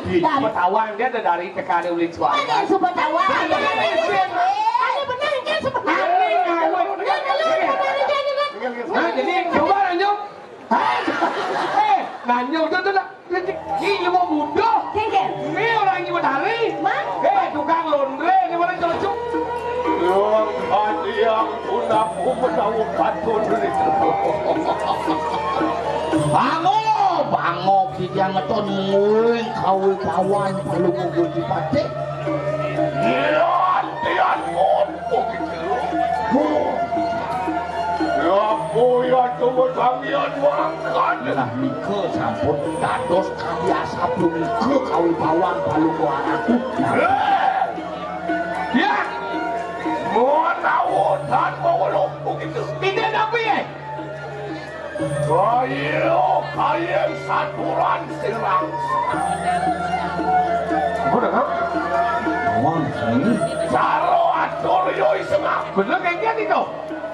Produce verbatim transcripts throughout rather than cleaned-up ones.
Dah. Betawa dia ada dari tekané uli suara. Ada sebetawa. Ada benar, ada benar, ada benar, ada benar. Ada benar, ada benar. Nah, jadi coba lanjut. Hah? Eh, nanya udah tuh, nak. Ini ilmu bodoh. Kéngkén. Ini orang ini matahari. Mang. Eh, tukang laundry ini mana cocok? Yang hati yang punaku menawa patun itu. Bango, bango, kita ngeton nguing kawibawan Palungguh Gusti Patih. Iya, tian pun begitu. Ya, ya, tunggu tangian makan. Nah, nika sampun dados kabiasa punika kawibawan Palungguh Ratu. Nah. Eh! Ya. Menawa tan mawelok begitu. Tidak tapi, eh. Kayu, kayu saturan sirang. Apa dah, Kang? Awan, ini. Cara atur yo isengak. Bener kayak gitu.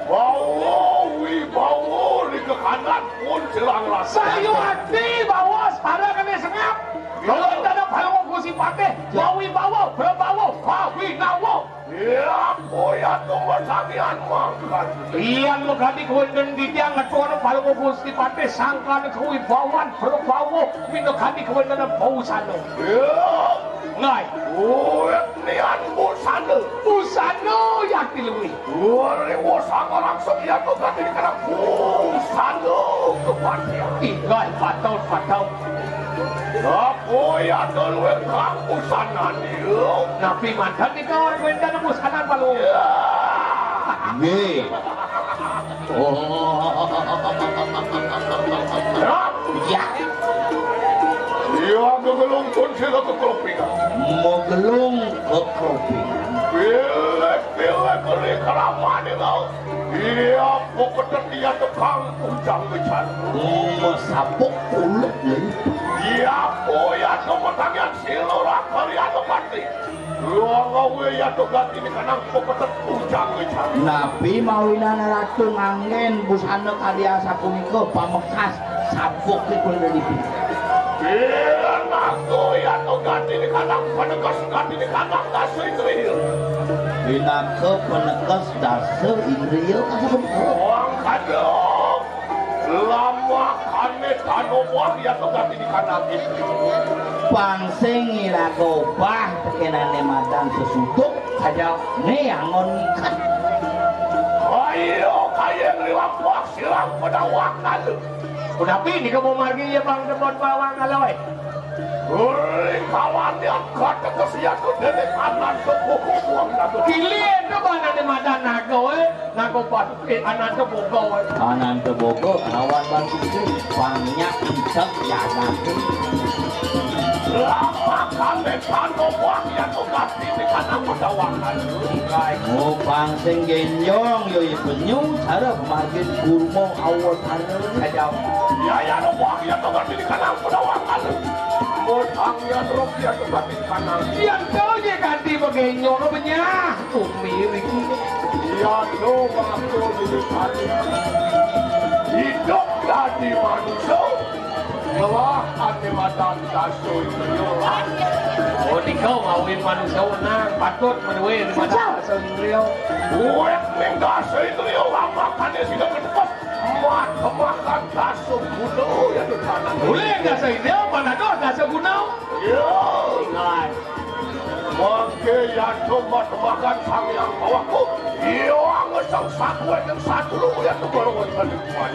Bawa wibawa di kekanan pun jelang rasa. Sayu hati bawa separa kena sengap. Kalau tidak ada bawa kursi patih, bawa wibawa, berbawa, bawa winawa. Ya, boya tumbas samian mangkat. Iyan megati kawéntenan titiang ngetona Palungguh Gusti Patih sangkan kawibawan prabawa minegati kawéntenan busana. Ya. Ngai. Urip nian busana. Busana yakti luwih. Urip wasana langsung ya kok ganti kena busana kepatihan. Ih, ngai, patut, patut. Apa ya dulu kamu sana nih? Napi mantan nih kau wénten aku sana palu. Ya. Nggih. Oh. Ya. Ya, gegelung pun sila kekelopingan. Megelung kekelopingan. Pilih, pilih, pilih kelamaan itu. Iya, pokoknya dia tukang ujang ngejar. Mesapuk kulit lagi. Iya, boya kemetangan silura kalian pati. Ruang awe ya tuh ganti nih kanang pokoknya ujang ngejar. Napi mawinan ratu nganggén busana kadi asapunika pamekas sapuk ipun dari. Iya, naku ya tuh ganti nih kanang penegas ganti nih kanang nasi tuh. Pinaka penegas Dasa indriya kasebut. Wong kadung. Lamakane tan obah ya tuh ganti di kanal gitu. Pang sing iraga obah tekenané madan sesuduk saja né angon ngiket. Ayo kaya ngliwak wak silang pedawak kalu. Udah pi nika mau margi ya bang kebon bawang kalau eh. Ring kawan yang kata kesiatu dene kanan ke buku buang satu. Kili itu mana di mata naga eh, naga batu eh, anak ke boga eh. Ananta Boga kawan batu itu banyak kita jaga. Lama kami kano buang yang tugas ini karena perdawangan. Mupang sing genjong yo penyu cara margin kurma awal sana. Saja. Ya ya no buang yang tugas ini karena perdawangan. Mun angyan rok ya tuh ganti kanal. Yang tahu je ganti begenya no benyah. Tuh miring. Ya no bakal dulu tadi. Hidup jadi manusia. Wah, ane madan dasu indrio. Oh, nika ngawin manusia wenang patut menuwe madan dasu indrio. Wet ning dasu indrio lama kane sida ketepes. Mat makan dasu guna ya tuh tanah. Boleh dasu indrio, mana dos dasu guna? Yo. Ingat. Mangke ya coba temakan sang yang bawaku. Yo angesang sakwe yang satu lu ya tuh baru wanita di kuat.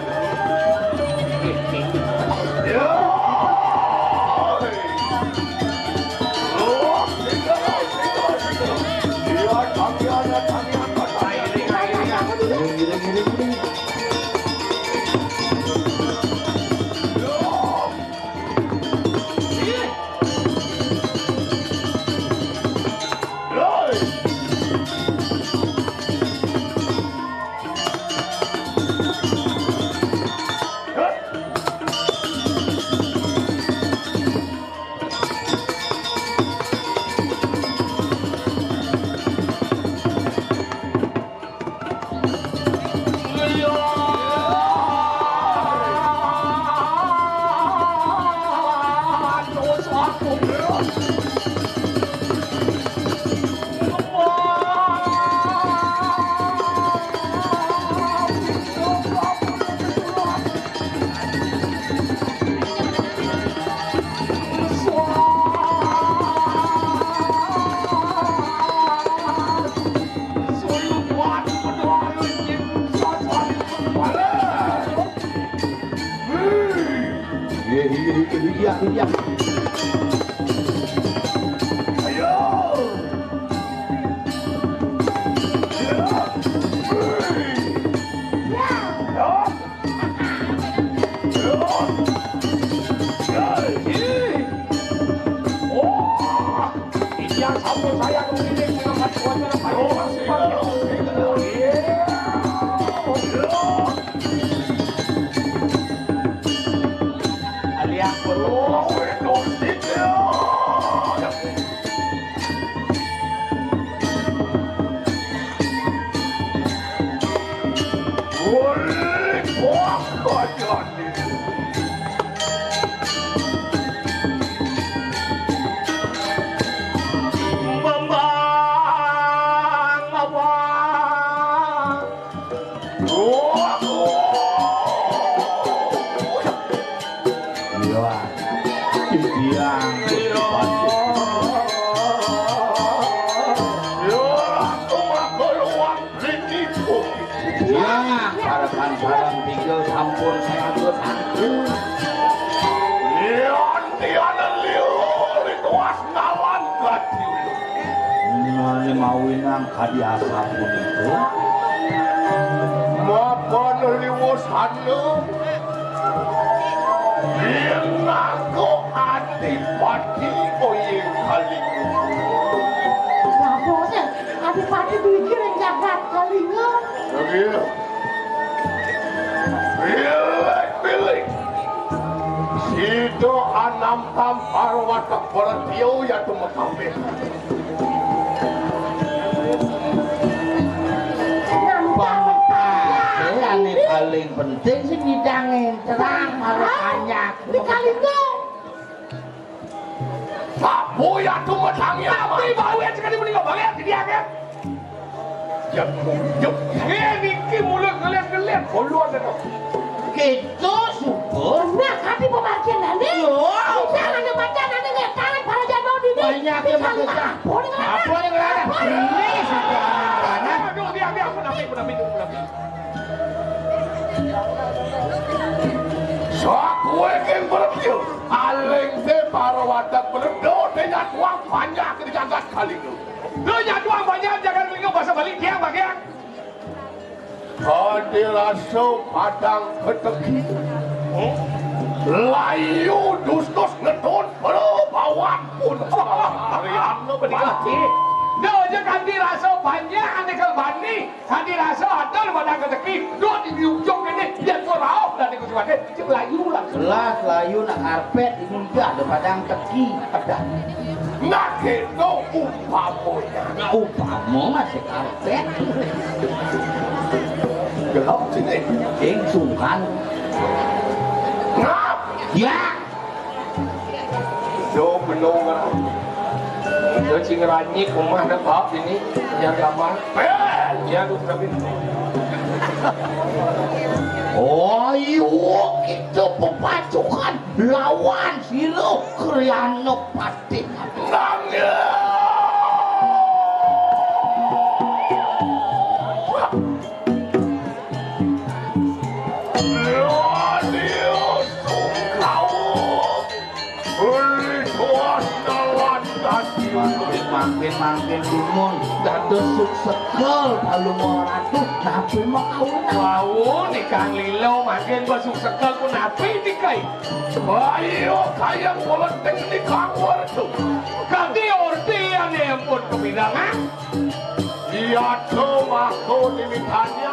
Yo. Oh, singgah, singgah, singgah. Iya, tangian, tangian, tangian. Giring, giring, giring. Yo. Iya, iya. Iya. Iya. Iya. Ya, harapan sareng tiga sampun saya anggo sangku. Yan tiada liur itu asnalan gadiul. Nah, ini mawinang kadi asap punika. Mapan liwus anu. Yen aku adipati oyeng kali. Bapak, adipati dugi ring jagat Kalinga. Lagi. Bilik-bilik. Sida anam tampar watak pertio ya tumetapin. Pamekase ane paling penting sing ngidange terang marang kanyak. Di Kalinga. Sapu ya tumetangi. Tapi bau ya sekali menika bau ya jadi akeh. Ya kunjuk. Eh, niki mula ngeliat-ngeliat. Bolu ada to. Kita syukur. Nah, kati pemargian nane. Yo. Jangan ada baca nane ngetaran para jadwal dini. Banyak yang pakai sapu. Apa yang ngelarang? Ini satu anak. Aduh, biar, biar, aku napi, aku napi, aku napi. Sakuwe keng berpil. Aling te para watak berdo te nyatuang banyak di jagat Kalinga. Lo nyatuang banyak jagat Kalinga bahasa Bali dia bagian. Kadi rasa padang keteki. Layu dustus ngetun perbawan pun. Hari anu bedik. Dia aja kadi rasa banyak ane kelbani. Kadi rasa ada lu pada keteki, dot di ujung kene, biar gua rauh dan ikut mati, cek layu lah. Jelas layu nak karpet ini udah ada padang teki, ada. Nah, gitu umpamanya. Nah, umpama masih karpet. Gelap sini. Ing sungkan. Ngap. Ya. Do beno ngerani. Do sing ngerani kumah da bab ini nyar kamar. Ya, do tapi. Oh, iyo, kita pepasukan lawan silo kriano patih. Nangis. Ladius Tungkau, Rituas Nawan Dadi. Mangkin-mangkin dumun dados suksekel Palungguh Ratu, napi makawin? Wau, nikang lilo mangkin besuksekel ku napi dikai? Ayo kayang politik nikang wertu. Kadi orti ane ampun kepidangan. Iya to mako dimitanya.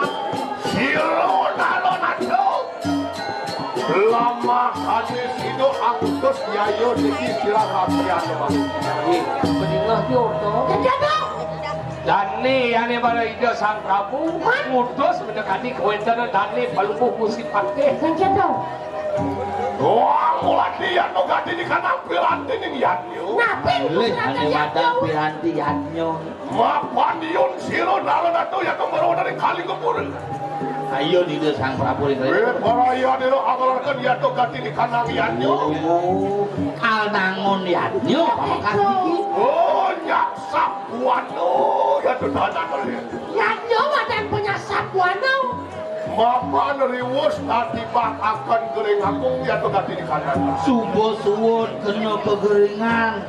Siro nalo nato. Lama kadi sido angkus yayo niki sira rapian, Bang. Ih, beninga ki orto. Dane ane para Ida Sang Prabu ngutus mendekati kawéntenan dane Palungguh Gusti Patih. Sing kéto. Wah, mulati yatno gati di kanang piranti ning yatnya. Napi? Pilih ane wadang piranti yatnya. Mapan yun sira nalon atu yatno merowo dari Kalingapura. Ayo dina Sang Prabu ring. Wé para yatno amarga yatno gati di kanang yatnya. Oh, alnangun yatnya, pamekasiki. Oh, nyak Sabwana, ya tuh tanah kali. Nyanyo madan punya Sabwana. Mapan riwus katibakaken gering agung ya to gati di kanan. Suba suud kena kegeringan.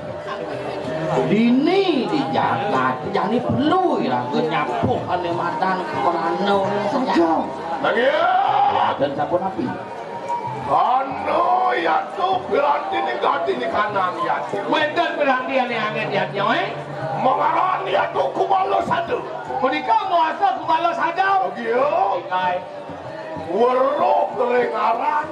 Dini di jagat, jani perlu iraga nyapuh ane madan krana. Saja. Lagi. Dan sampun api. Anu ya to berarti ni gati di kanan ya. Wenten berarti ane anget ya, eh? Mengaran ya to kumalo sadu. Punika muasa kumalo sadu. Lagi. Ingai. Weruh ring aran,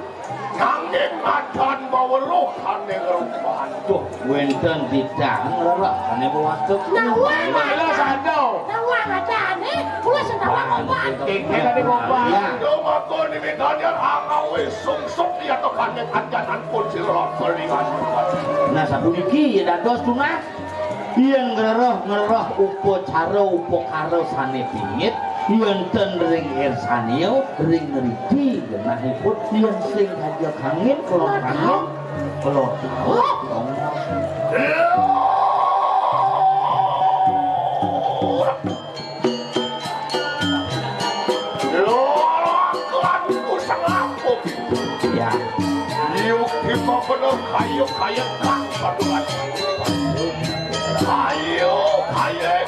nanging najan maweruh ane ngrupan. Duh, wenten titah ngrereh ane mawatuk. Nawang. Malah sado. Nawang aja ane, kula sing nawang obat. Kengkeng ane obat. Ya. Ndo mako nimitan yan angawi sungsuk ya to kane kancanan pun sira kelingan. Nah, sapuniki ya dados tunas. Yen ngrereh-ngrereh upacara upakara sane pingit, wenten ring ersania, ring riti genahipun, yen sing kaja kangin, kelor kangin, kelor tau, tong. Lho, kelakuku sing apa? Ya. Yuk, kita bener kayu, kayu, kang, satu lagi. Kayu, kayu.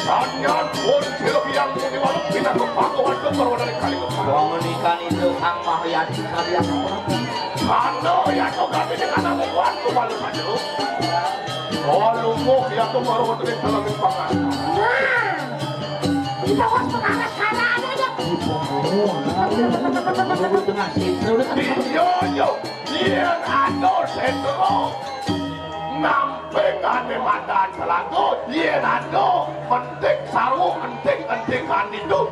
Sanyan pun silih yang muni walau pinaka panggung waduk berwarna kali. Pangunikan itu Sang Mahyadi kalian. Kanda ya to gati dengan anak kuat tu malu maju. Oh, lumpuh ya to baru betul dalam pangan. Nah. Kita was pengalas karane ya. Tengah situ. Iya, iya. Yen ada setro namping ane madan selaku, yen ada entik saru, entik-entik anitu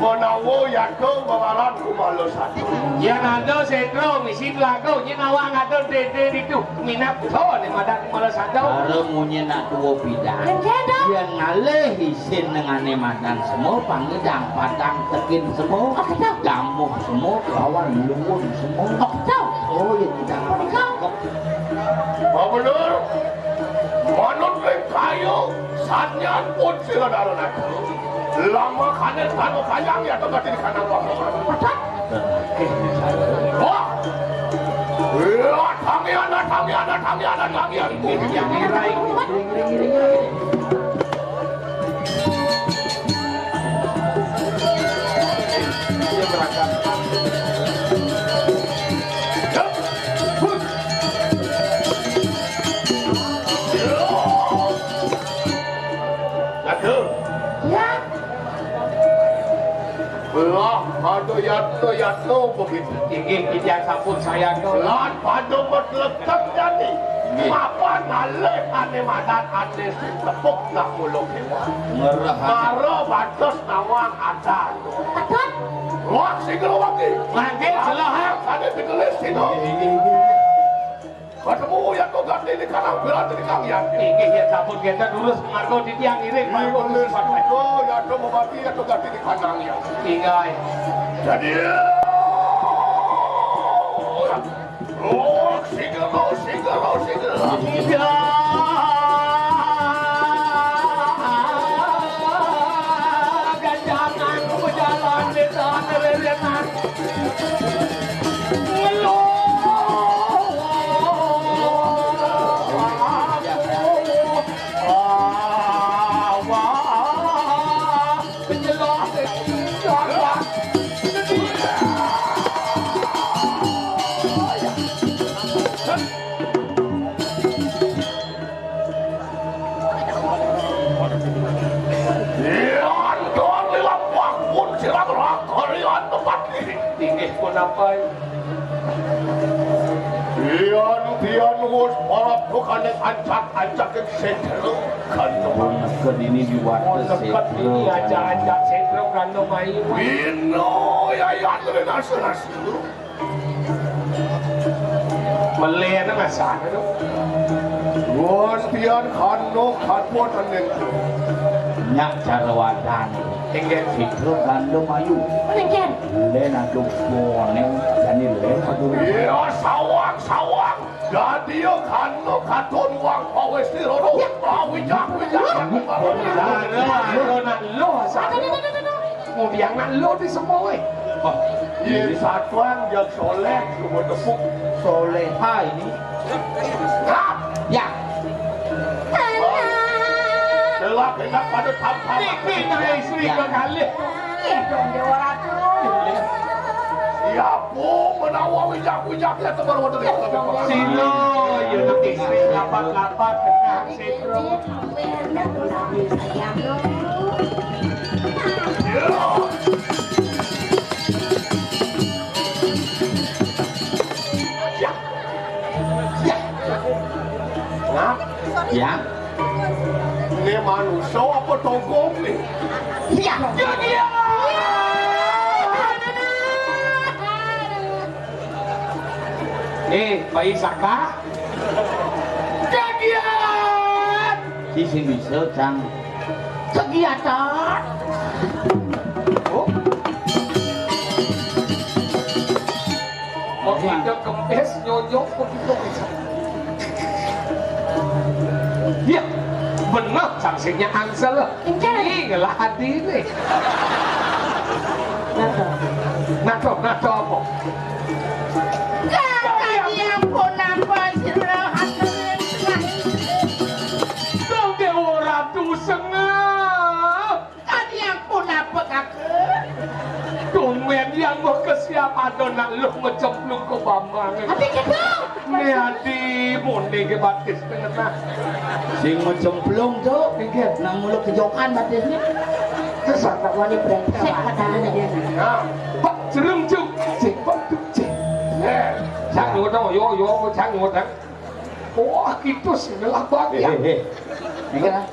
menawa yaka mengaran kumala satu. Yen ada setro misi selaku, yen awak ada dede ditu. Minab to ne madan malah sadau. Para munyi nak tua pidan. Yen kena. Yen ngalih isin nengane madan semua, pangidang padang tekin semua. Oh, betul. Damuh semua, lawan luwun semua. Oh, betul. Oh, ya kita. Betul. Gubernur, manut ring kayu, sanyan pun sira dalan aku. Lama kane tano kayang ya to gati di kanang. Betul. Wah! Wah, tangian, tangian, tangian, tangian. Ini yang ngirai. Dia berangkat. Jatuh. Ya. Belah pada yatno-yatno begitu. Inggih, titiang sampun sayang. Lan pada metletek jani. Inggih. Mapan ngalih ane madan ane tepuk nak mulo kewan. Ngerah. Mara batas nawang adan. Betul. Wah, sing wangi. Mangke jelah, ha? Ane dikelis sino. Inggih, inggih, inggih. Ketemu ya to gati di kanang berarti di kang yan. Inggih ya sampun kita lurus margo titiang iring margo. Lurus margo ya to mati ya to gati di kanang yan. Inggih. Jadi, oh, singgah, oh, singgah, oh, singgah. Iya. Ganjangan berjalan di tanah relenan. Yan doang lila bakun silang rakarian tempat ini. Inggih punapa? Yan tian wus parap tukane ancak-ancakin sedro. Kanto. Punaka dini diwates sedro. Ini aja-aja sedro kanto mai. Wino yayan rena senas. Melih ana ngasane to. Won tian kano katwa tanding. Nyak cara wadan. Enggen. Sidro gandum ayu. Enggen. Len aduh bone, jani len aduh. Iya, sawang, sawang. Dadi ya kano katon wang pawesti rono. Ya. Ah, wijak, wijak. Lara, lara, nak lo, satu. Kemudian nak lo di semua, eh. Oh, ini satuan yang soleh, semua tepuk. Soleh. Ah, ini. Ngap. Ya. Telah enak pada tampal. Ini, ini istri. Ya. Kekali. Ih, dong, Dewa Ratu. Siapa menawa wijak-wijak ya tebar water. Sino, ya, nanti istri lapat-lapat, kena. Ya. Ya. Nah, ya. Ini manusia apa togong nih? Ya. Ya, ya. Eh, Pak Isaka. Kegiatan. Sisi bisa, Cang. Kegiatan. Oh. Oh, kita kempes nyonyok begitu. Iya, bener, saksinya Ansel. Ini ngelah hati ini. Nado, nado apa? Kadiang pun apa sira hadirin selain. Dong Dewa Ratu sengah. Kadiang pun apa kakek? Tumben yang mau ke siapa ada nak lu ngecemplung ke bambang. Tapi gitu. Ini hati mone ke batis tengah. Sing ngecemplung tuh. Nggih. Nang mulut kejokan batisnya. Terus tak wani brengsek padahal dia. Nah, Pak jerung jung, cek Pak tuh cek. Eh, jangan ngotong, yo yo, jangan ngotong. Wah, kita sih ngelah banget ya. Eh, eh, eh. Ini kan?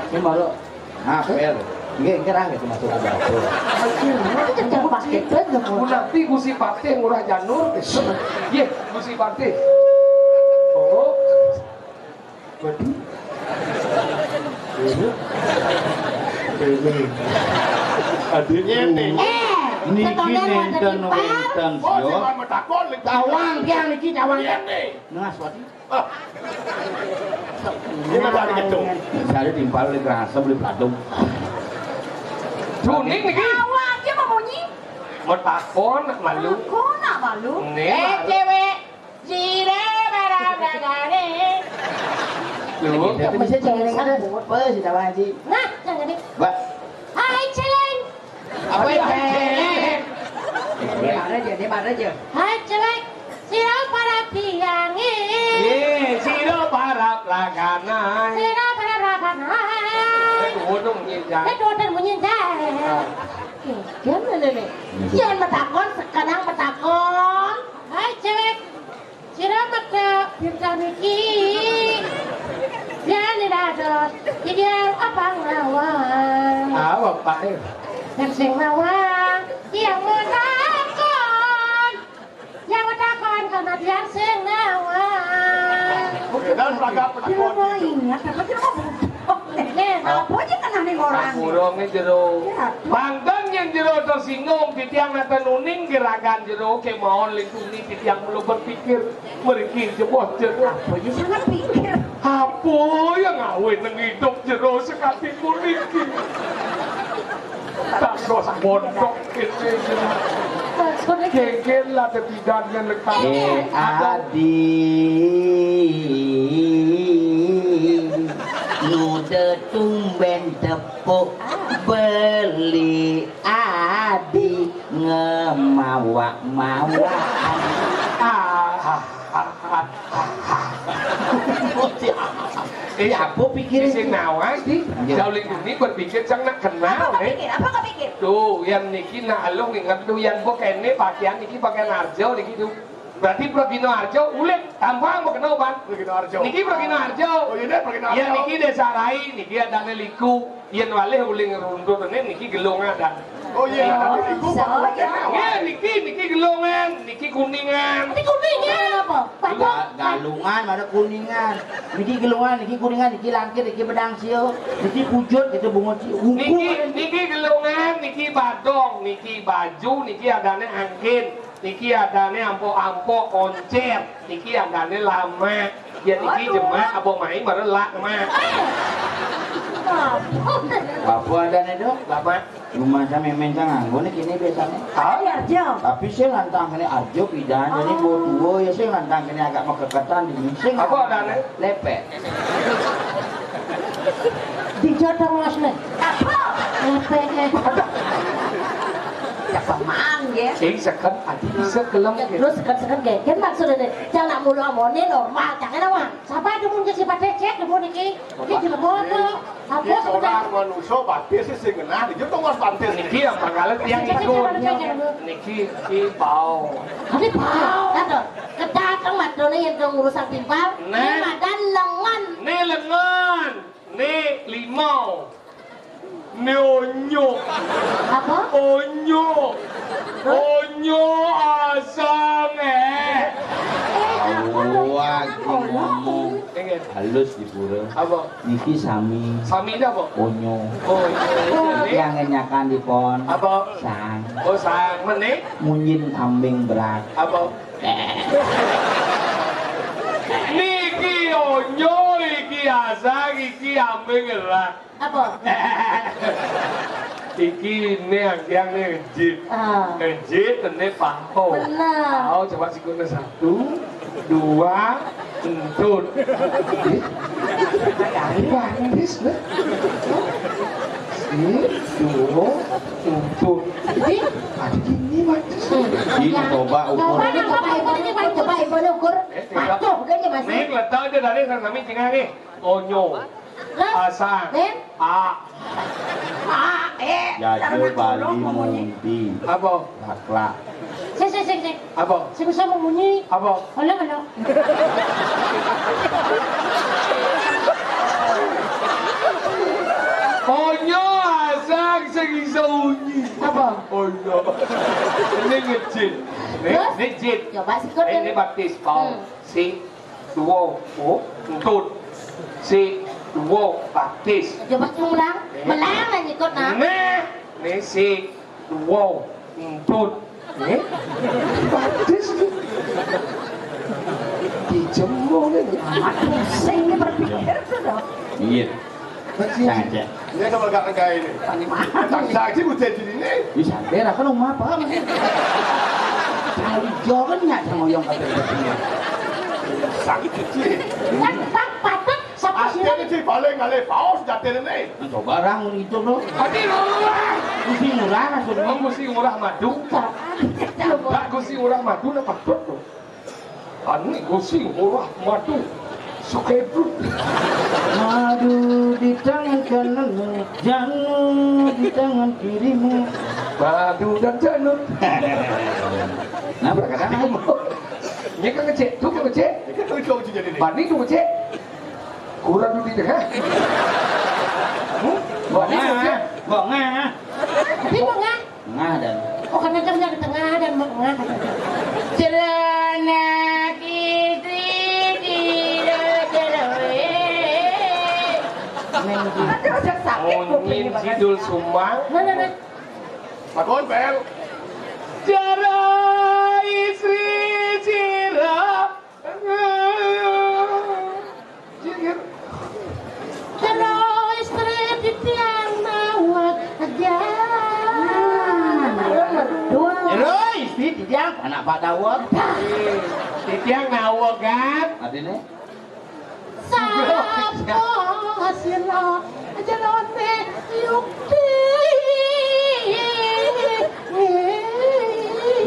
Ini malu. Nah, fair. Nggih, nggih, ra nggih masuk ke dapur. Itu cocok pakai band, Mas. Nanti Gusti Patih Ngurah Janur. Nggih, Gusti Patih. Oh. Waduh. Ini. Ini. Adiknya nih. Eh, niki setonan nenten wonten wenten, oh, yo. Jangan metakon, Lik. Tawang, tiang niki tawang. Iya, nih. Nah, Swati. Ah. Ini tadi ketung. Saya timpal oleh kerasa beli platung. Kuning niki. Awak dia mau bunyi. Metakon malu. Kok nak malu? Nih, eh, malu. Cewek. Sira para pragane. Lho, kita bisa jangan dengar. Apa sih, Pak Haji? Nah, jangan deh. Mbak. Hai, Celeng. Apa ya? Ini marah aja, ini marah aja. Hai, Celeng. Sira para tiange. Ye, sira para pragane. Sira para pragane. Wonung nyinjang. Wis wonten munyi, Cek. Ah. Oke, gimana nih? Iya, metakon, sekarang metakon. Hai, Cek. Sira mekta bintang niki. Yan dados, iki apa ngawang? Apa, Pak? Nek sing ngawang, yang metakon. Yang metakon karena dia sing ngawang. Oke, dan pelagak petakon. Dia mau ingat, apa sih, apa? Nih, apa aja kena nih orang? Burungnya jero. Ya, tuh. Pantun yang jero tersinggung, titiang nata nuning gerakan jero, kemauan lintuni titiang belum berpikir. Mriki jebos jero. Apa ya sangat pikir? Apa yang ngawe nang hidup jero sekati puniki? Takos pondok ini. Geger lah tetidannya lekat. Eh, ada. Adi. Nuda tumben tepuk beli. Adi ngemawak-mawak. Ah, ah, ah, ah, ah. Eh, apa pikirin sih? Nawang sih. Iya. Jauh lagi ini berpikir sang nak kenal, apa kepikir? Apa kepikir? Tuh, yang niki nak alung ingat tuh, yang bok ini pakaian niki pakaian arjo niki tuh. Berarti Pragina Arjo, ulik tampang bekeno, Pan. Pragina Arjo. Niki Pragina Arjo. Oh, iya, deh, Pragina Arjo. Ya, niki Desa Rai, niki adane Liku. Yen walih uling runtut ini, niki gelongan, Dan. Oh, iya, Liku, Pak. Ya, niki, niki gelongan, niki kuningan. Niki kuningan apa? Ga-, galungan, mana kuningan. Niki gelongan, niki kuningan, niki langkir, niki bedang sio, niki pujut, niki bungut sio. Niki, niki gelongan, niki badong, niki baju, niki adane angkin. Niki adane ampok-ampok koncer, niki adane lama. Ya niki jemak, abang main baru lak mak. Apa adané, Dok? Bapak. Rumah saya mémén saya nganggo nih kini biasanya. Oh, ya, Arjo. Tapi saya lantang kene Arjo pidan, jadi bawa dua ya saya lantang kene agak mekeketan di sini. Apa adané? Lepek. Dijodoh mas nih. Apa? Lepek. Ya pemang ya. Sing seket, ati bisa kelem. Terus seket-seket gé. Kan maksudnya nih, jangan mulu amone normal, jangan apa? Siapa demun ke sifat cek demun iki? Iki dilebono. Apa sebenarnya? Iki ora manusa batis sing ngenah, iki tuh wis batis. Niki ya bakal tiang ikut. Niki iki bau. Tapi bau. Kata, kedateng madone yang dong urusan timpal, ini madan lengan. Ini lengan. Ini limau. Ini onyok. Apa? Onyok. Onyok asang eh. Wah, ngomong. Halus di pura. Apa? Niki sami. Sami ini apa? Onyo. Oh, iya. Yang ngenyakan di pon. Apa? Sang. Oh, sang. Mene? Munyin kambing berat. Apa? Niki onyo, iki asang, iki kambing berat. Apa? Iki ini anggiang nih ngejit. Ah. Ngejit ini paho. Bener. Paho coba sikutnya satu, dua, entut. Ih, ini batis nih. Ini dua, entut. Ini ada gini batis. Ini coba ukur. Coba, coba, coba, coba, coba ukur. Eh, coba. Patuh, bukannya, Mas? Nih, letak aja dari sana, kami tinggal nih. Onyo. Terus? Asang. Nen? A. A, eh. Jaja Bali Mundi. Apa? Laklak. Sik, sik, sik, sik. Apa? Sing iso munyi. Apa? Halo, halo. Onyo asang sing iso unyi. Apa? Onyo. Ini ngejit. Ini, terus? Ini jit. Coba sikut. Ini batis, pau. Hmm. Si. Dua, oh, entut. Si, dua, batis. Coba ulang. Eh. Melang lah nyikut, nah. Nah, ini si, dua, entut. Eh? Batis tuh. Dijemur ini. Amat pusing ini berpikir tuh, dong. Iya. Saja. Ini sama gak negara ini. Tangsa aja udah di ini. Bisa berak kan rumah apa? Kali joran nggak sama yang kata dia. Sakit kecil. Kan, Bang, patut siapa sih? Aslinya sih paling ngalih paus jatuh ini. Coba orang itu loh. Hati lu. Mesti murah maksudnya. Mesti murah madu. Enggak, mesti murah madu lah patut tuh. Ani Gusti Ngurah Madu Sukedru. Madu di tangan kananmu, janu di tangan kirimu. Madu dan janu. Nah, berkata apa? Ini kan ngecek, tuh kan ngecek. Ini kan tuh jadi nih. Bani tuh ngecek. Kurang dulu di tengah. Hmm? Bani tuh ngecek. Bongah. Tapi bongah. Tengah dan. Oh, karena jamnya di tengah dan mau tengah. Cerana kiri kira ceroe. Aduh, udah sakit kupingnya banget. Sidul Sumbang. Nah, nah, nah. Lakukan, Pel. Jero istri jero. Terus titiang anak Pak Dawet. Titiang naweg kan? Artinya? Sapa sira jerone yukti.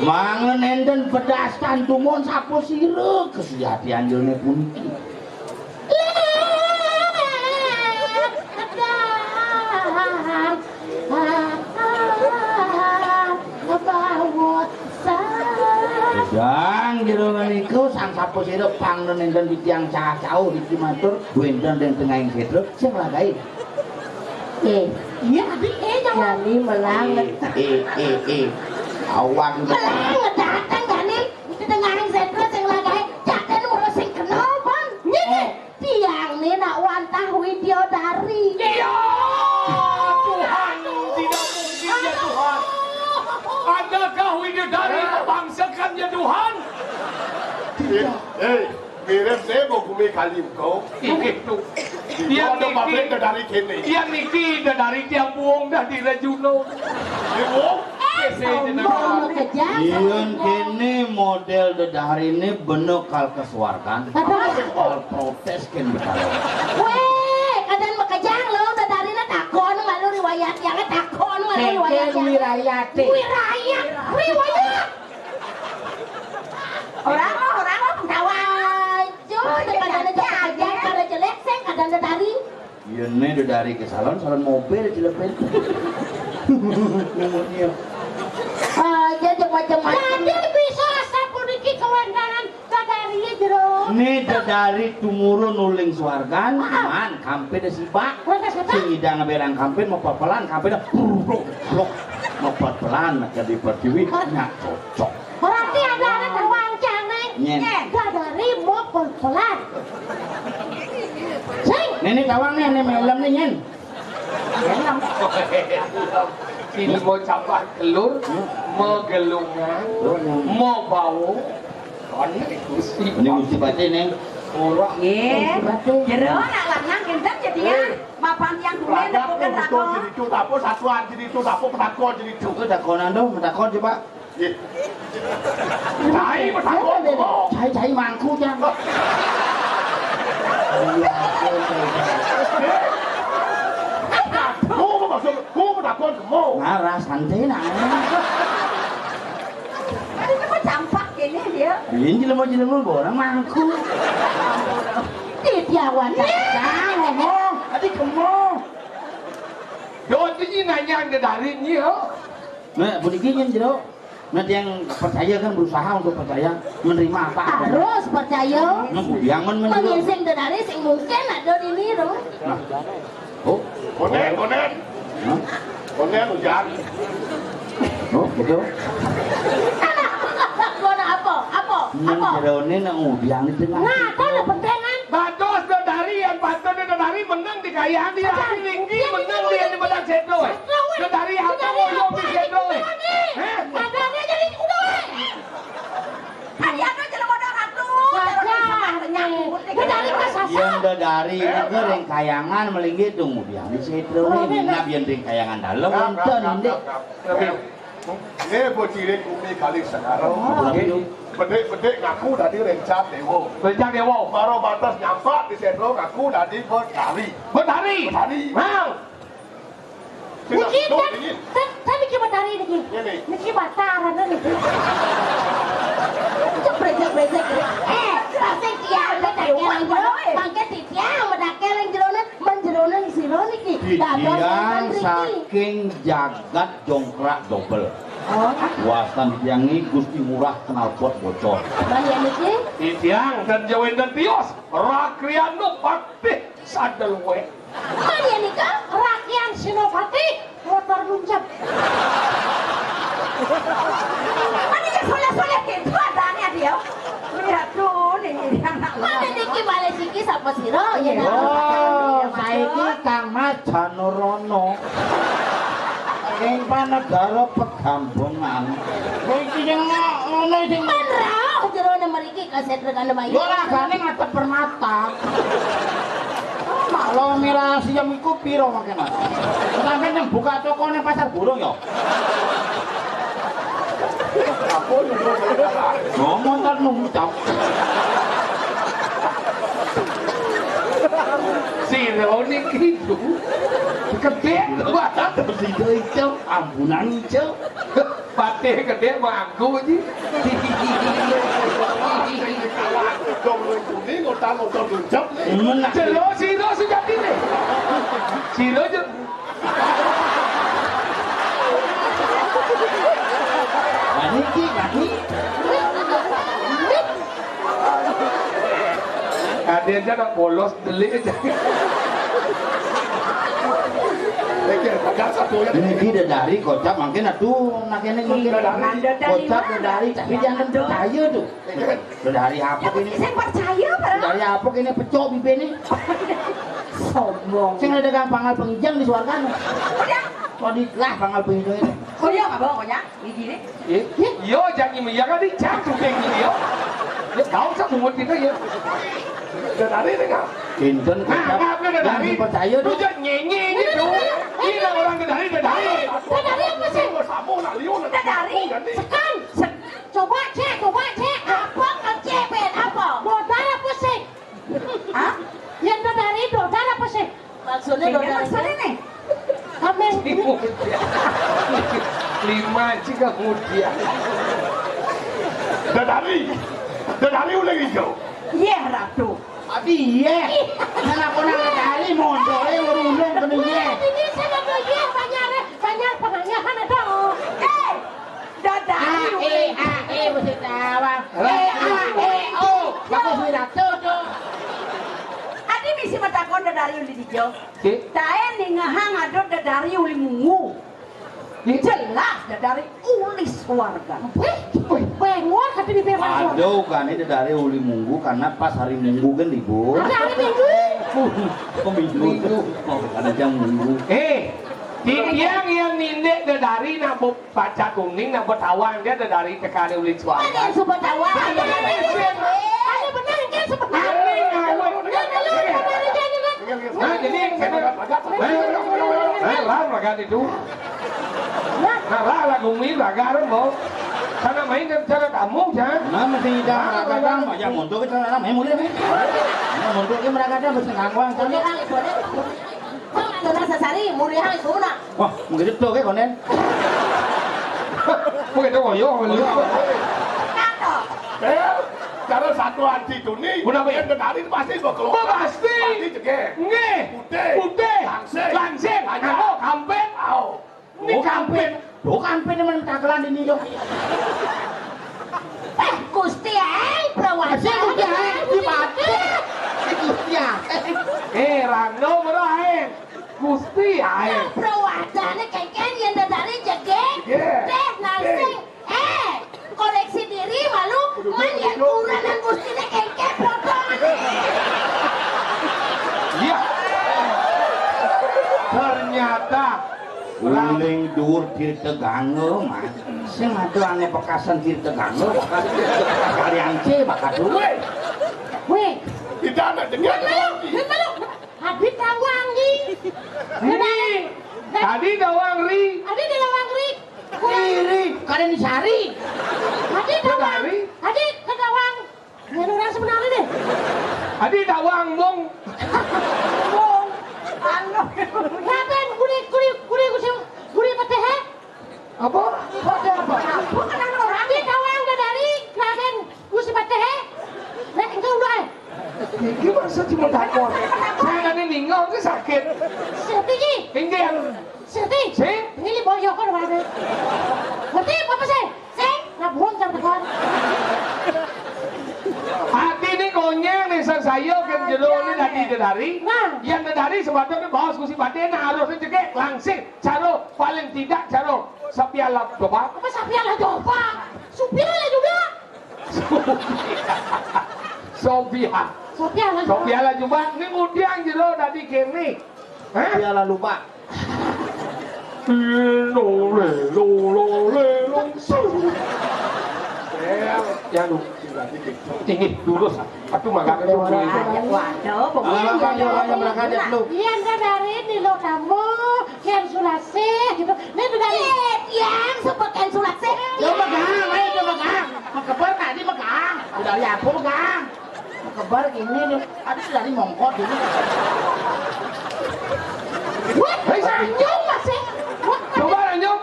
Mangen enten pedas tantumun sapa sira kesejatian jone puniki. Sang jero niku sang sapa sira pang nenten titiang cacau iki matur wenten ing tengahing setra sing lagae. Eh, iya, Abi, eh, nyawang. Jani melanget. Eh, eh, eh, eh. Awang. Melanget dateng, Jani. Di tengahing setra sing lagae, jaten mula sing kena, Bang. Nggih, nggih. Tiang ni nak wantah Widyadari. Iya. Tuhan, tidak mungkin ya Tuhan. Adakah Widyadari membangsakan ya Tuhan? Tidak. Eh, mirip saya mau bumi kali engkau. Itu. Yang ada pabrik niki, dari kene. Yang niki dari tiang buung dari Rejuna. Ibu, eh, sombong, kejam. Yen kene model dedarine bena kal kesuargan. Apa? Kal protes ken betara. Weh, kadang makejang lo, dedarine takon malu riwayat, yang takon malu riwayat. Kengken yang wirayate. Wirayat, riwayat. Orang lo, orang lo, ketawa. Cuma, oh, iya, kadang iya, ada iya. Kalau jelek, saya kadang ada tari. Iya, nih, udah dari ke salon, salon mobil, jelepin. Iya. Ah, iya, macam-macam. Jadi bisa sapuniki kewenangan kadari ya, Jero. Nih, dari tumurun uling suargan, ah. Man, kampe da sibak. Sing idang berang kampe, mau papalan, kampe da, blok, blok. Mau papalan, nak jadi pertiwi, nyak cocok. Berarti ada anak terwancang, nih. Nyen. Kadari mau papalan. Sing. Nih, nih, tawang nih, nih, melem nih, nyen. Melem. Ini mau campur telur, mau gelungan, mau bau. Kon ini gusti. Ini gusti batin, nih. Ora. Nggih. Jero nak lanang kinten ya, Tiang. Mapan tiang dumen. Ada bukan pun takon. Jadi itu, tak pun satuan, jadi itu, tak pun penakon, jadi itu. Itu takonan tuh, takon coba. Cai, betakon. Cai, cai mangku, Jang. Ku maksud, ku betakon kemu. Ngarah, santai, nah. Tadi itu kok campak gini dia. Ini jelema-jelema, orang mangku. Titiawan, Jang, ngomong. Tadi kemu. Dodi nanya ke dari ni, oh. Nah, puniki nyen jero. Nah, yang percaya kan berusaha untuk percaya, menerima apa adanya. Harus percaya. Nah, yang men- menurut Menginsing dedari sing mungkin ada di niru. Nah. Oh. Konen, konen. Hah? Konen hujan. Oh, betul. Konen apa? Apa? Nang apa? Jerone nang udiang di tengah. Nah, kono pentengan. Bados dedari yang patut dedari menang di kayaan dia. Tinggi menang dia di badan sedo. Dedari apa? Hah? Tadi ada jelema modal ratu. Yen dedari niku ring kayangan, melinggi tumudian di sedro. Minab yen ring kayangan dalem, wonten, Ndik. Nggih, bocire kumi kali sekarang. Bedik-bedik ngaku dadi rencang dewa. Rencang dewa. Baru batas nyampak di sedro ngaku dadi betari. Betari. Betari. Nah. Niki, tapi niki betari niki. Niki batarane niki. Cek brejek-brejek. Eh, pasti dia ada dakelan jero. Mangke dia dakelan jerone, menjerone sira niki. Dados wonten mriki. Saking jagat jongkrak dobel. Oh. Wastan tiang niki Gusti Ngurah knalpot bocor. Lah ya niki. Tiang dan jawen dan tios. Rakriano Patih Sadel wek. Mangke nika rakyat Senopati motor nuncep. Mangke soleh-soleh gitu adanya dia. Lihat tuh nih, anak. Mangke niki malih siki sapa sira? Ya, oh, saiki Kang Mas Janurana. Ing panegara Pegambengan. Kowe iki sing ngono sing men rauh jerone mriki. Kaset rekane Bayu. Yo ragane ngadep permata. Mak lo mirah siam iku piro mangke, Mas? Sampeyan yang buka toko ning Pasar Burung ya? Apa lu? Ngomong kan nuncap. Si Roni gitu. Kedek banget. Sido ijo, ambunan ijo. Patih gedhe mangku iki. Dong kuning, otak motor tuncap. Jelo sira sejatine. Sira je. Nah, niki, nah, niki. Ade aja nak bolos delik aja. Iki ada satu ya. Niki dedari kocap mangke aduh nak kene iki. Kocap dedari tapi jangan percaya tuh. Dedari apa ini? Sing percaya, Pak. Dedari apa ini pecok bibene? Sombong. Sing ada dagang pangal penginjang di suargane. Udah. Kok di lah pangal penginjang ini? Oh iya, apa pokoknya? Gigi nih. Eh, yo jangan iya kan dicap juga gini yo. Tahu sak bungut kita ya. Dedari dengar. Kinten. Nah, kecap. Nggak, udah dedari. Yang percaya tuh. Udah nyenye gitu. Ini orang dedari, dedari. Dedari apa sih? Sama nak liu nak. Dedari. Sekan. Sek-, coba cek, coba cek. Apa kecebet apa? Modal apa sih? Hah? Yang dedari modal apa sih? Maksudnya ini dodol maksudnya nih. Amin. Lima juga mudia. Dedari. Dedari udah hijau. Iya, Ratu. Abi iya. Anak orang dari mondok, eh, urung kena iya. Ini saya mau iya, banyak, banyak penanyakan itu. Eh, Dadari. A, E, A, E, mesti tawang. E, A, E, O. Bagus, Wiratu, tuh. Adi misi matakon Dadari uli dijo. Oke. Tae ningehang ado Dadari uli Munggu. Oke. Jelas Dadari uli suarga. Wih, wih, bengor tapi di bengor. Aduh, kan ini Dadari uli Munggu karena pas hari Munggu kan libur. Ada hari Minggu. Kok Minggu? Minggu. Oh, ada jam Minggu. Eh, titiang yang nindek Dadari nak Pacat kuning nak betawang dia ada dari tekane ulit suara. Ada yang sebut tawang. Ada yang sebut tawang. Ada benar kan sebut tawang. Ada yang ngawet. Ada yang ngawet. Nah, jadi yang kena, nah, lah, lah, itu. Nah, lah, lah, gumi, lah, garam, mau. Sana main dan cara kamu, jangan. Nah, mesti kita kadang, ya, untuk kita, nah, main mulai, main. Nah, untuk kita mereka ada, mesti ngangwang, sana. Boleh, boleh. Kok nggak ada rasa sari, mulai, hai, gimana? Wah, mungkin itu, oke, konen. Mungkin itu koyo, lu. Kato. Eh, cara satu anti tuni, kenapa ya? Yang kenalin pasti gua keluar. Oh, pasti. Pasti cegek. Nggih. Putih. Putih. Langsing. Langsing. Aja. Aku kampet. Au. Ini kampet. Tuh kampet teman tagelan ini, yo. Eh, Gusti, eh, perawat. Saya Gusti, eh, di mati. Gusti, eh. Eh, Rano, merahin. Gusti ae. Nah, prawadane kengken yen dadane jegeg. Jegeg. Teh, narsing. Eh, koreksi diri malu, man yen ukuran nang Gustine kengken potongan. Iya. Ternyata uling dhuwur ditegange, Mas. Sing ado ane bekasan ditegange, bekas, bekas kalian C, bakat duwe. Weh. Tidak ada dengar. Yen malu, yen malu. Adi tawang, Ri. Ri. Adi tawang, Ri. Adi tawang, Ri. Ri, Ri. Kada disari. Adi tawang. Adi tawang. Yen orang sebenarnya deh. Adi tawang, Bung. Bung. Anu. Ngapain guri, guri, guri, guri, guri peteh, eh? Apa? Apa? Apa? Adi tawang dadari Raden Gusti Patih, eh? Nek engko udah, eh? Iki maksud cuma takon. Saya tadi ninggal ke sakit. Siti iki. Inggih. Siti. Si? Ini boyokon wae. Ngerti apa sih? Sing, nah, buang jam tekan. Ati ini konyang nih, sang saya kan jero ini tadi dedari. Nah. Yang dedari sebabnya bawas Gusti Patih, nah, harusnya cekek langsing. Caro, paling tidak caro sepiala coba. Apa sepiala coba? Supiala juga. Sopiala. Sopiala. Sopiala coba. Ini ngudiang jero tadi kene. Hah? Piala lupa. Lo, le, lo, lo, le, lo. Eh, ya lu. Tinggi, lurus. Aduh, mangga. Waduh, pokoknya. Ayo, ayo, ayo, berangkat ya, lu. Iya, enggak dari ini lo kamu, Kian Sulasi gitu. Ini udah dari. Iya, yang sebut Kian Sulasi. Lo megang, ayo, lo megang. Mekeber tadi megang. Udah lihat aku megang. Mekeber gini nih. Aduh, dari mongkot ini. Wah, bisa nyum masih. Wah, coba nyum.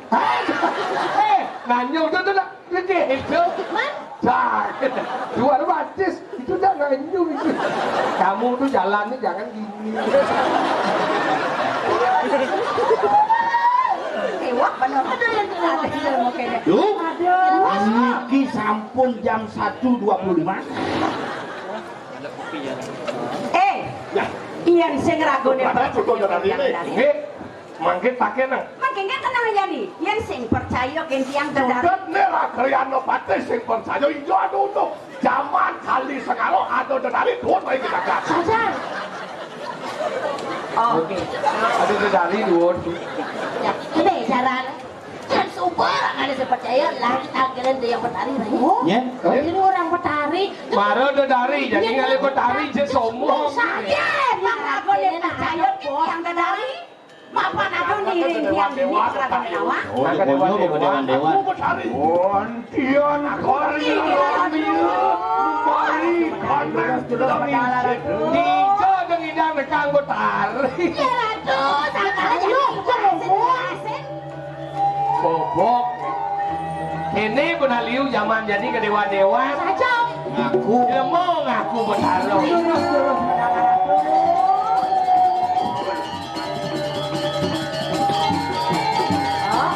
Hah? Eh, nanyum tuh, tuh, tuh. Gede itu. Mas? Cak. Dua batis. Itu jangan nanyum itu. Kamu tuh jalannya jangan gini. Ewak bener. Aduh, aduh, aduh, aduh, aduh. Duh. Aduh. Niki sampun jam satu dua puluh lima. Eh, ya. Iya, sing ragone. Nggih. Mangke pakai nang. Mangke nggih tenang aja nih. Yen sing percaya ken tiang dedari. Sudut nek ra Kriano Patih sing percaya, iya ado untuk. Zaman kali sekalo ado dedari duwur bae kita gas. Saja. Oke. Ado dedari duwur. Ya, ini jalan. Kan super ada sing percaya lagi tangkiran dia yang petani lagi. Oh, ya. Ini orang petani. Mara dedari, jadi ngalih betari je sombong. Saja, mara kau dia percaya yang dedari. Mapan aku ngiring tiang dini keraton Dewa. Oh, dia punya bukan dewan dewa. Aku betari. Wantian kali ramia, mari kanan selami. Dija dengidang nekang betari. Ya, Ratu, sakala jadi. Bobok. Kene pun liu zaman jadi ke dewan-dewan. Saja. Ngaku. Dia mau ngaku betara. Terus, terus. Oh,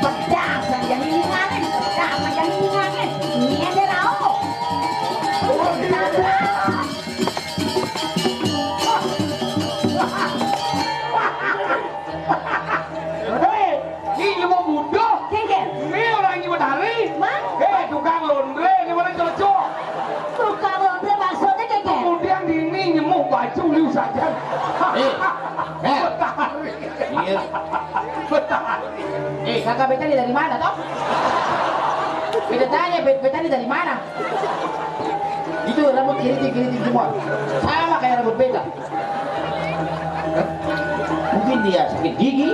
pedas yang jadi inganin, pedas yang jadi inganin. Ini ada rau. Hei, ni ilmu budak. Kengkeng. Ni orang ni betari. Mang? Hei, tukang laundry ni mana cocok. Tukang laundry maksudnya kengkeng. Kemudian dini nyemuh baju liu saja. Eh, eh. Betari. Iya. Betari. Eh, kakak beta ni dari mana, toh? Beta tanya, be-, beta ni dari mana? Itu rambut keriting-keriting semua. Sama kayak rambut beta. Hah? Mungkin dia sakit gigi.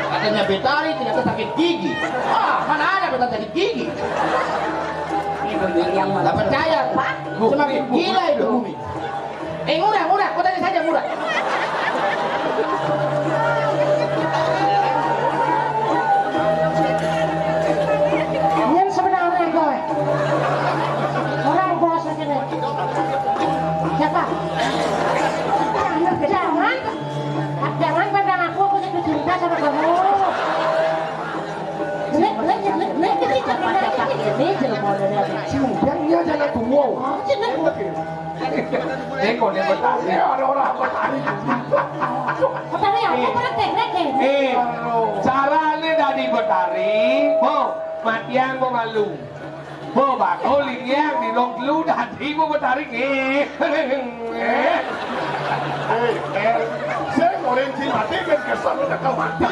Katanya betari, ternyata sakit gigi. Ah, mana ada betari sakit gigi? Ini begini yang nggak percaya. Semakin gila itu bumi. Eh, murah, murah. Kau tanya saja, murah. Yang sebenarnya kau, eh. Orang bos aja deh. Siapa? Jangan, jangan pandang aku, aku jatuh cinta sama kamu. Jelek, jelek, jelek, jelek, jelek, jelek, jelek. Ini jelek model dari Sudah dia jangan tua. Jelek. Eh, kok dia bertanya? Ada orang bertanya. Bertanya apa? Eh. Bertanya apa? Eh, carane dadi betari, bo, matiang bo malu. Bo, bako lingiang di long telu dadi bo betari. Eh. Eh, eh, sing orang cing mati kan kesan udah kau mati.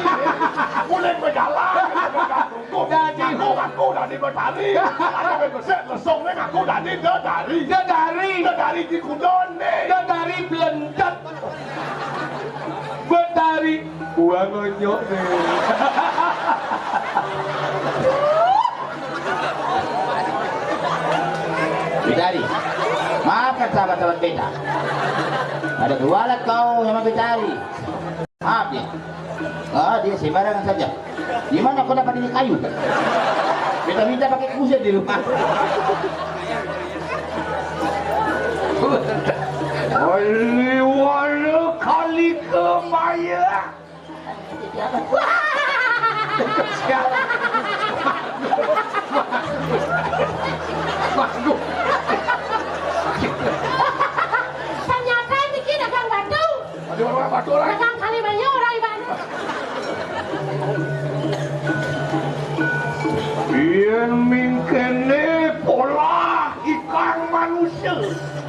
Boleh berjalan, kan, kan. Dadi ngaku, ngaku dadi betari. Ada besek lesong ni ngaku dadi dedari. Dedari. Dedari di kudon ni. Dedari belentet. Betari buang onyok ni. Betari, maafkan sahabat-sahabat beta. Ada kualat kau sama Betari. Maaf dia. Ah, dia sembarangan saja. Di mana kau dapat ini kayu? Beta minta pakai kusen di rumah. Wali wala kali kemaya. Ternyata ini dagang batu. Ada orang batu orang. Dagang kali banyak orang iban. Yen mingkene pola ikang manusia.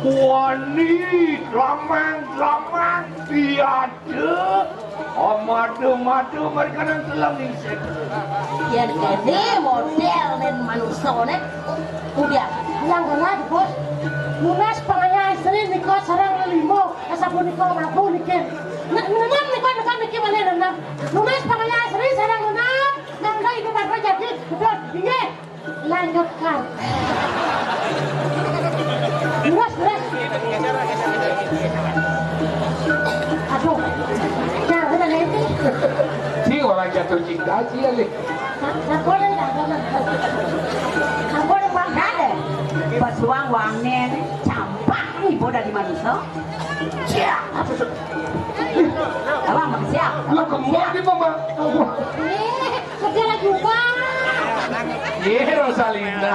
Wani, lamang-lamang, tiada. Amada-mada mereka nang telah ningset. Yen kene model nen manusia ne. Udah, yang kena, Bos. Nunas pangaya istri nika sareng lelima. Sapunika mampu niki. Nek nenem nika, nika niki malih nenem. Nunas pangaya istri sareng nenem. Nang dai itu tak terjadi. Betul. Inggih. Lanjutkan. Terus, terus. Aduh. Jangan lagi. Si orang jatuh cinta sih ya, Lih. Sampun, sampun. Sampun, Pak. Ada. Pesuang wangen, campak ibu dari manusia. Siap. Apa, Mak? Siap. Lu kembar di mama. Ih, kerja lagi, Pak. Iya, Rosalinda.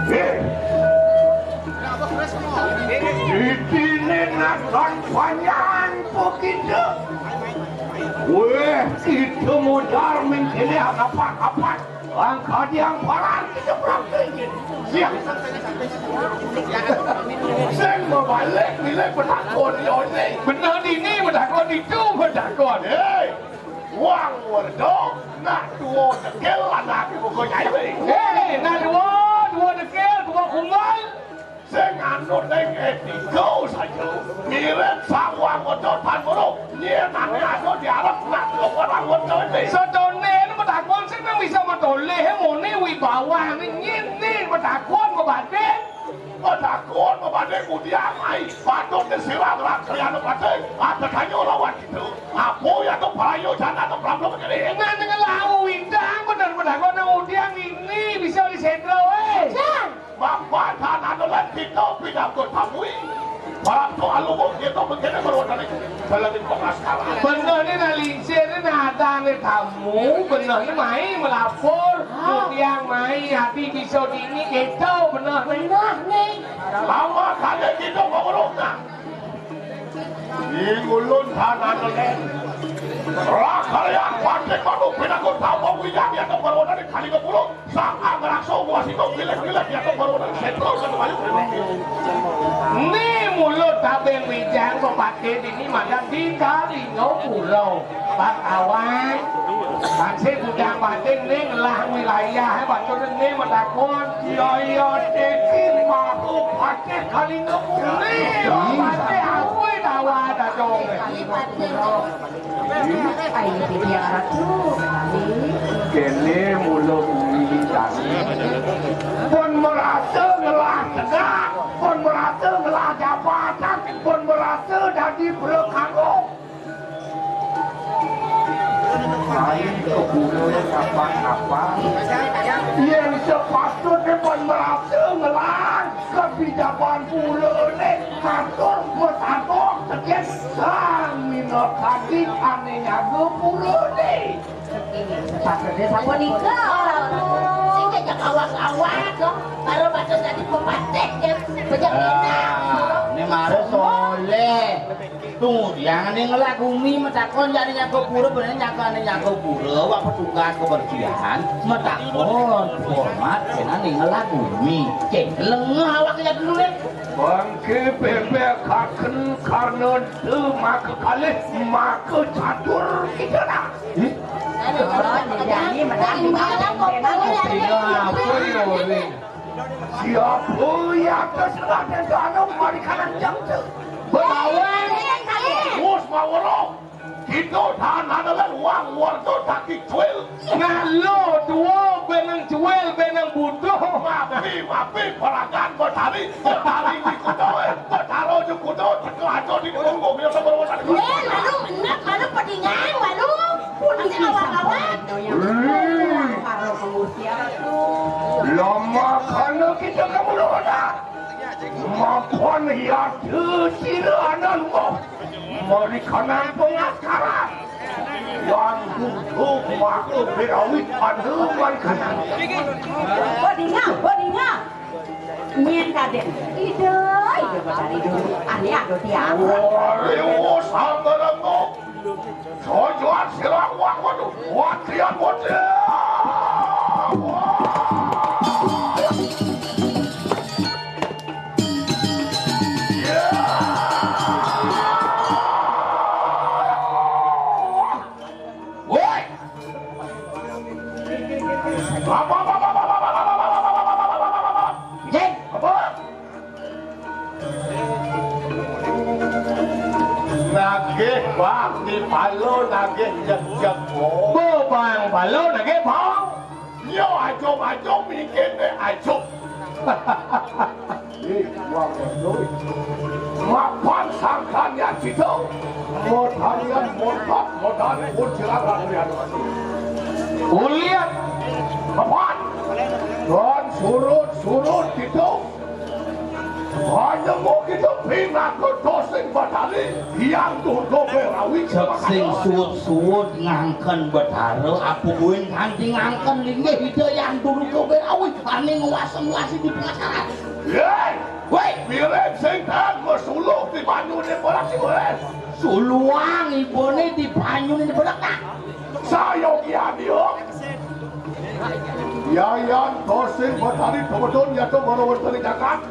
Eh. Itine nakon panjang po kita. Weh, kita modar mengkene apa-apa. Angkat yang paran kita praktekin. Siap. Sing mau balik, nilai penakon, Yoni. Benar ini, penakon itu, penakon. Hei, Wang Werdo. Nak duwa dekil anaké buka nyai wé. Eh, nak duwa, duwa dekil, duwa kumbal. Sing anut ning etika saja. Mirip sawang wedok tan weruh. Yén ané ada diarep nak duwa orang wedok iki. Sedone matakon sing nang bisa matoleh muni wibawa ning ngene matakon mabadhe. Padakon mabanding mudiang ai, patut disirah ngerak kriana patih, ada kanyo lawan kita. Apa ya tu parayo jana tu pelam-pelam kene? Ngan ngelau indang bener padakon nang mudiang ini bisa disedra, eh. Jan. Bapak dan anu lan kita pinangkut tamui. Para tu alumuk kita begini baru dari dalam pengaskaran. Bener ni nak lincir ni nak ada ni tamu, bener ni mai melapor, mudiang mai hati bisa dini kita bener ni. Bener ni. Lama kali kita mengurungkan. Di ulun tanah nelen. Rakalian pantik madu pinangkut tamu wijang yang kepala dari kali kepuluh. Sang angrakso buah situ pilih-pilih yang kepala dari sentral dan maju. Ni mulut tabeng wijang pepatih dini madan di Kalingapura. Bakawan, masih bujang batin ni ngelah wilayah, eh, bacot ni matakon. Iya, iya, tiki maru patih Kalingapura. Ni, patih aku dawa dadong. Ai, tiki arah tu. Kene mula bumi tadi. Pun merasa ngelah tegak, pun merasa ngelah jabatan, pun merasa dadi pelekaro. Main ke gunung kapan-kapan. Yang sepatutnya pun merasa ngelang kebijakan pula ni. Matur pesantren sekian. Sang mina kadi ane nyaga pura ni. Sepatutnya sapa nika? Sing jejak awak-awak, baru baca tadi pepatih dia. Bejak enak. Ah, ni mara soleh. Tunggu, yang ane ngelah gumi matakon, jani nyaga pura, bener nyaga ane nyaga pura, wak petugas kebersihan, matakon, hormat, yang ane ngelah gumi. Cek, lengah awak kejak dulu deh. Bangke bebek kaken karena de maka kalih, maka catur kita dah. Ih. Aduh, jadi menang. Apa ya, Uli? Siapa yang terserah dan anu mari kanan jam tu? Bawang. Bos mawaro. Kita tahan adalah uang warga taki cuil. Ngalo dua benang cuil, benang butuh. Mapi, mapi, peragan betari, betari di kuda, eh. Betaro di kuda, teka aja di punggung, ya, sama rumah tadi. Eh, lalu enak, lalu pedingan, lalu pun nanti awak-awak. Hmm. Lama kana kita kamu dah. Mapan ya, sila anak rumah. Mari kanan pengaskaran. Yang duduk maka berawit pada mari kanan. Bodinga, bodinga. Nyen kaden. Ida, ida betari dulu. Ane ado tiang. Wari, wos, anggarang. Sojoan sira wah waduh, watrian watrian. Woi. Apa, apa, apa? Jin. Apa? Nagih bang di palo, nagih jek-jek. Bo bang palo, nagih bang. Yo, ajum-ajum, mikir deh, ajum. Ih, wah, betul. Mapan sangkan ya, gitu. Modalian, modal, modal, pun silakan, lihat. Ulian. Mapan. Dan surut, surut, gitu. Hanya mau kita pindah ke dosen batali yang duduk berawi. Cek sing suwud-suwud ngangken betara, apa buin kanti ngangken linggih ida yang duduk berawi, ane nguwasa-nguwasi di pengacara. Hei! Woi! Mirip sing tan mesuluh di banyu di bola si bola. Suluang ibone di banyu di bola, nah. Saya kian dia. Yayan Tosin Batari Tobedon Yato Moro Wetari Jagat.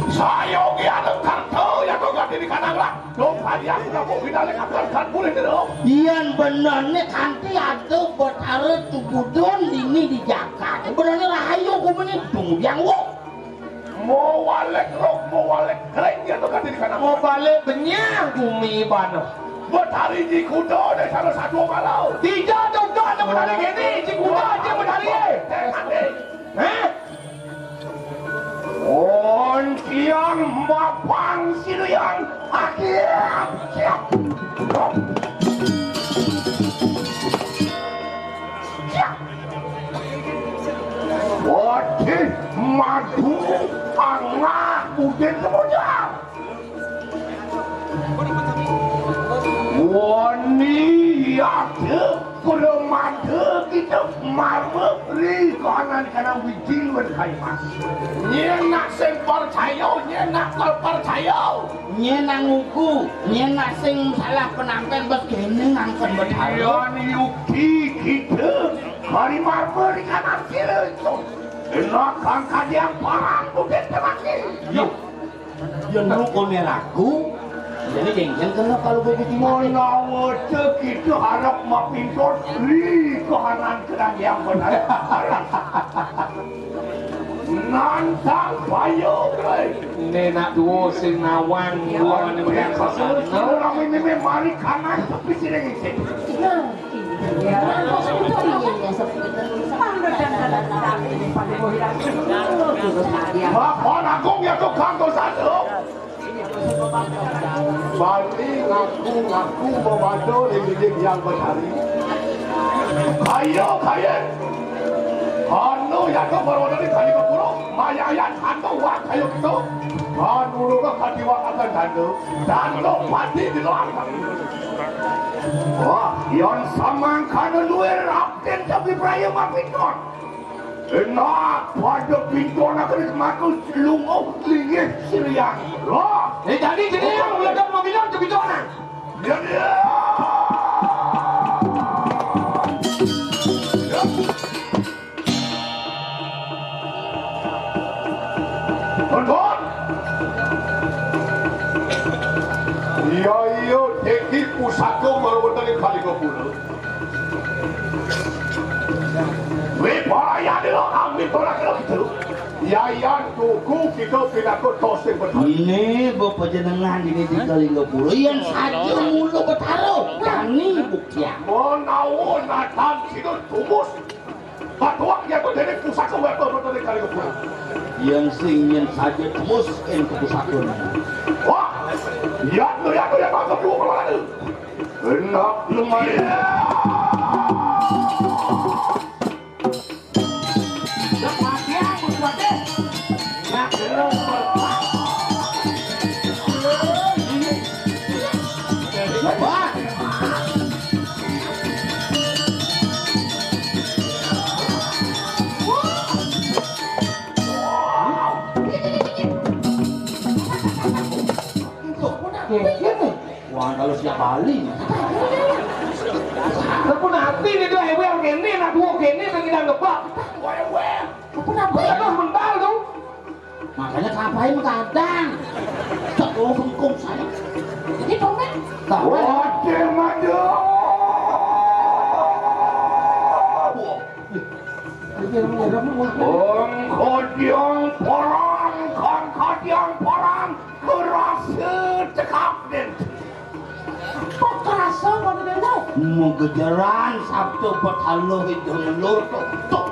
Sayogi Anem Karto Yato Ini kadang lah, dong hadiah aku pidalik akan kan boleh dong. Yén benerné kanthi atuh Betara tubudun dini di jagat. Benerné rahayu gumini tunggu dianggo. Mau walek rok, mau walek kering ya tuh kanthi di kadang. Mau balik benyang gumi bana. Betari di kuda deh salah satu malau. Tidak ada udah ada betari gini, di kuda aja betari. Hah? Ontiang mapang sirian akhir siap. Siap. Wadih madu angah udin semuanya. Wani yake permata kita marma ri kanan kana wiji luwih kaimas. Nyén nak sing percaya, nyén nak percaya. Nyén nak nguku, nyén nak sing salah penampén bes kéné ngangken betara. Yan yukti kita kari marma ri kanan sira itu. Enak kang kadiang parang budit temaki. Yuk. Yén lu koné ragu, jadi jengkel kena kalau gue bikin mati. Menawa kita harap mapintot li kahanan kedang yang benar. Nantang payo, Bray. Né nak duo sing nawang, duo né menang sasana. Orang ini mari kanan tapi sini ngisi. Bapak Agung ya tukang dosa tu. Bani ngaku-ngaku mawado ring Ida Hyang Betari. Kaya, kaya. Anu ya kok baru tadi kali kepuro, mayayan anu wak kaya gitu. Anu lo kok kadiwakaken dando, dando pati di luar. Wah, yon samangkana luwih raden tapi praya mapiton. Enak pada pintonaken maku lunga linggih sirian. Loh, eh, tadi jenengan udah mau bilang ke pintonan. Ya, ya. Ya. Ampun. Iya, iya, dadi pusaka marwetane Balikapura. Wih, bahaya nih lo, ambil tolak lo gitu. Yayan tuku kita pinakut tosing betul. Ini bapak jenengan ini di Kalinggapura yang saja mulu betara, kami buktian. Menawa natan kita tumus. Batuak ya tuh dari pusaka wetu, tuh dari Kalinggapura. Yang sing yen saja tembus ing kepusakan. Wah, ya tuh, ya tuh, ya tuh, ya tuh, ya tuh. Enak lumayan. Wah, kalau siap Bali. Kepun hati nih tuh, ewe kene, nak dua kene, pengen ngebak. Wah, wah. Kepun apa? Terus mental tuh. Makanya kapain kadang. Cek lo bengkung saya. Ini dompet. Waduh, waduh. Wong kodiang parang, kang kadiang parang, kerasa cekap den. Kok kerasa kok dene? Menggejaran sabda petalo itu melur tok tok.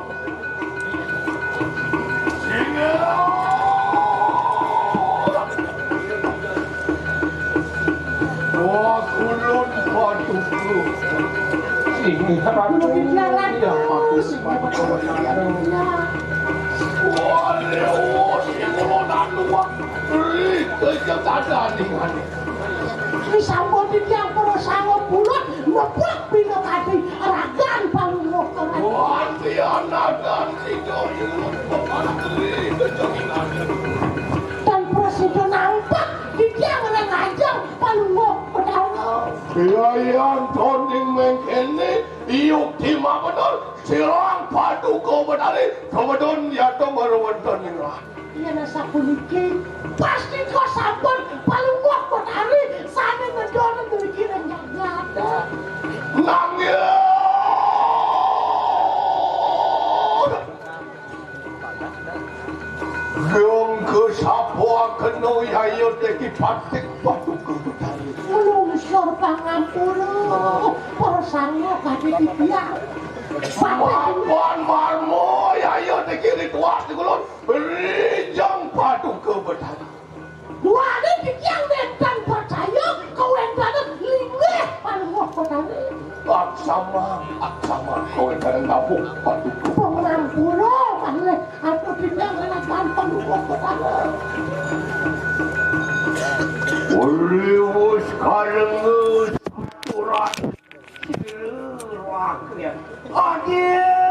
Wah, kulun paduka. Sing paduka. Wah, lewo, sing kulun anu, wah. Ih, kejadian ini. Disampun titiang para sanga bulat, nebak bina kadi ragan palungguh kemati. Wah, tiang ragan sida ilang peparak negeri kejangan. Dan prasida nampak titiang ring ajeng palungguh Betara. Iya, iya, antoning mengkene, iyuk timah bener, sirang paduka Betari, kebetulan yata marwenten ningrat. Yen sapuniki, pasti kok sampun palungguh kok Nanging Geng kesapa kena yaya teki patik Paduka Betari. Nglungsur pangampura, persangga kadi titiang. Mapan marmo yaya teki ritual sekulun, rijeng Paduka Betari. Duaning titiang nénten percaya kawéntenan linggih Palungguh Betari. Aksama, aksama, kawéntenan nabuh Paduka. Pangampura malih, aduh titiang kalagan Palungguh Betari. Uliwus kalenges surat sira rakyat. Adil.